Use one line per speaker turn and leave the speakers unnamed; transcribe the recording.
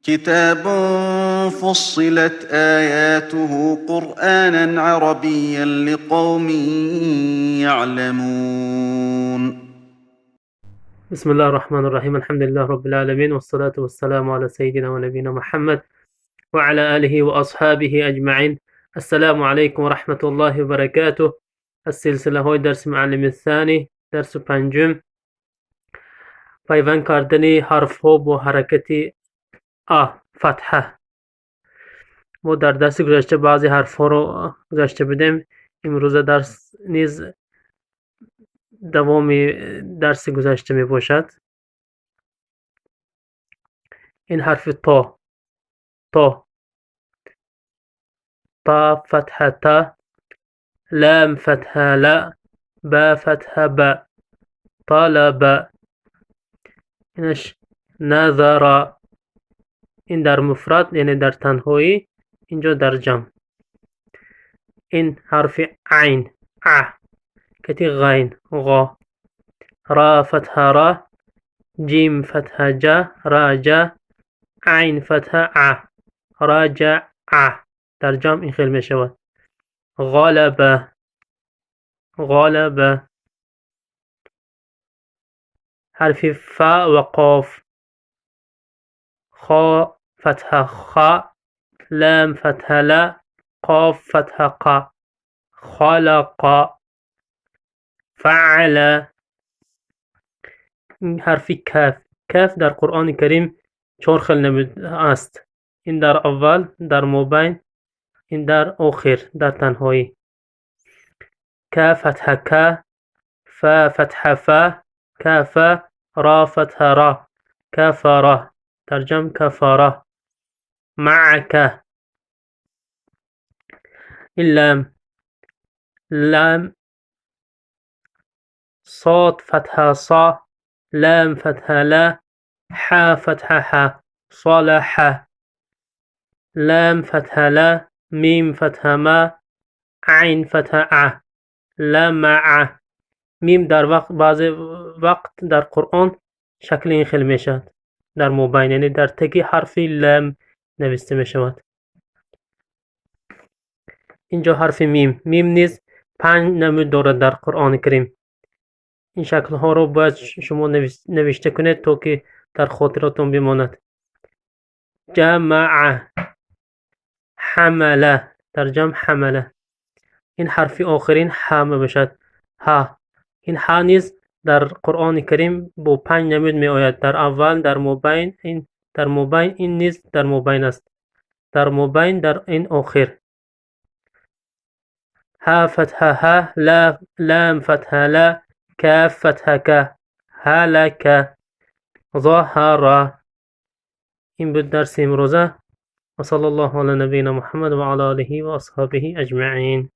كتاب فصلت آياته قرآنا عربيا لقوم يعلمون.
بسم الله الرحمن الرحيم، الحمد لله رب العالمين، والصلاة والسلام على سيدنا ونبينا محمد وعلى آله وأصحابه أجمعين. السلام عليكم ورحمة الله وبركاته. السلسلة های درس معلم الثاني، درس پنجم، پیوند کردن حرف ها با حرکت آ فتحه. ما در درس گذشته بعضی حرف ها رو گذشته بودیم. امروز درس نیز دوام درس گذشته می باشد. این حرف تا، تا، تا فتحه تا، لام فتحه لا، با فتحه با، طلب. اینش نظر، این در مفرد یعنی در تنهایی، اینجا در جمع. این حرف عین ع کتی غین غا، را فتحه را، جیم فتحه جا، را جا، عین فتحه ع، راجع ع. در جمع این خیلی می شود. غلب، غلب. حرف فا و قاف، خا فتحه خا، لام فتحه لا، قاف فتحه قا، خلق، فعل. این حرف کاف، کاف در قرآن کریم چهار خل نمود است. این در اول، در مابین، این در آخر، در تنهایی. کاف فتحه کا، فا فتحه فا، کاف را فتحه را، کفره. ترجم کفره. معك. اللام، لام صاد فتحة صا، لام فتحة لا، حا فتحة حا، صلح. لام فتحة لا، میم فتحة ما، عین فتحة ع، لمع. میم در وقت بعض وقت در قرآن شکل این خیلی میشد، در مبین یعنی در تکی حرف لام نوشته می شود. اینجا حرف میم، میم نیز 5 نمود دارد در قرآن کریم. این شکل ها رو باید شما نوشته کنید تا که در خاطراتون بماند. جمع، حمله، در جمع حمله. این حرف آخرین ح می باشد، ها. این ح نیز در قرآن کریم با 5 نمود می آید. در اول، در مابین، این در مابین، این نیز در مابین است، در مابین، در این آخر. ها فتحه ها، لا، لام فتحه لا، کاف فتحه کا، هلک، ظهر. این بود درس امروزه. و صلی الله علی نبینا محمد و علی آله و اصحابه اجمعین.